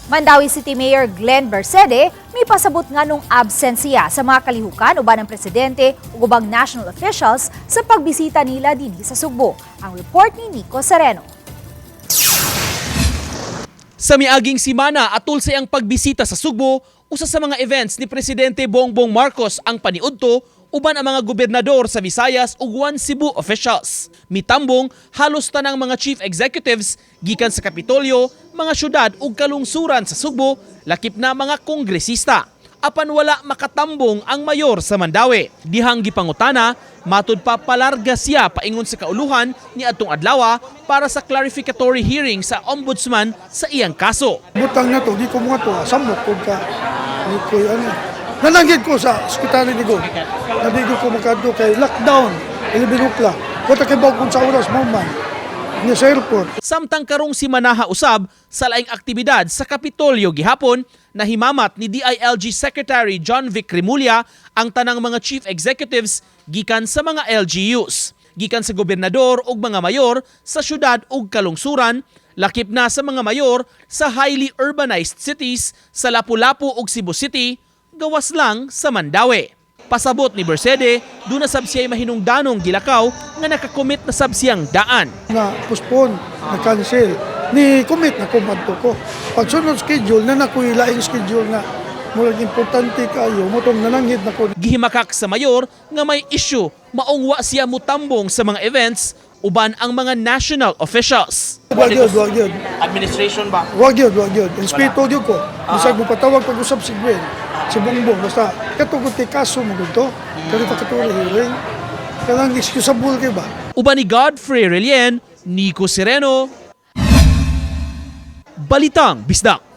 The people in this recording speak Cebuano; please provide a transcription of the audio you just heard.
Mandaue City Mayor Glenn Bercede may pasabot nga nung absent siya sa mga kalihukan uban ang presidente ug ubang national officials sa pagbisita nila dinhi sa Sugbo. Ang report ni Nico Sereno. Sa miaging simana atul sa iyang pagbisita sa Sugbo, usa sa mga events ni Presidente Bongbong Marcos ang paniudto uban ang mga gobernador sa Visayas ug One Cebu officials. Mitambong halos tanang mga chief executives gikan sa Kapitolyo, mga syudad ug kalungsuran sa Sugbo, lakip na mga kongresista. Apan wala makatambong ang mayor sa Mandaue. Dihang gipangutana, matud pa palarga siya paingon sa kauluhan ni atong adlaw para sa clarificatory hearing sa ombudsman sa iyang kaso. Butang na to, di ko mga to, samok ko ka. Di ko ano. Nananggid ko sa sekretary ni Go. Nabigo ko makadto kay lockdown, 11 o'clock. Wala kay kung sa oras mo man. Niya sa airport. Samtang karong si Manaha usab sa laing aktibidad sa Kapitolyo gihapon, nahimamat ni DILG Secretary John Vic Remulla ang tanang mga chief executives gikan sa mga LGUs, gikan sa gobernador ug mga mayor sa syudad ug kalungsuran, lakip na sa mga mayor sa highly urbanized cities sa Lapu-Lapu ug Cebu City, gawas lang sa Mandaue. Pasabot ni Bercede, duna sab siya'y mahinungdanong gilakaw nga nakakomit na sab siyang daan. Na postpone, na cancel. Ni commit na kumadto ko. Pag sunod schedule, na nakoy laing schedule na murag importante kayo, motong nananghid na ko. Gihimakak sa mayor nga may issue maong wa siya mutambong sa mga events uban ang mga national officials. Wag yun, wag yun. Administration ba? Wag yun, wag yun. Respeto yun ko. Bisag mo patawag pag-usap si Gwen, si Bongbong, basta katugod kay kaso mo to, kaya pa katulad hearing. Kanang excusable kay ba? Uban ni Godfrey Relien, Nico Sereno, Balitang Bisdak.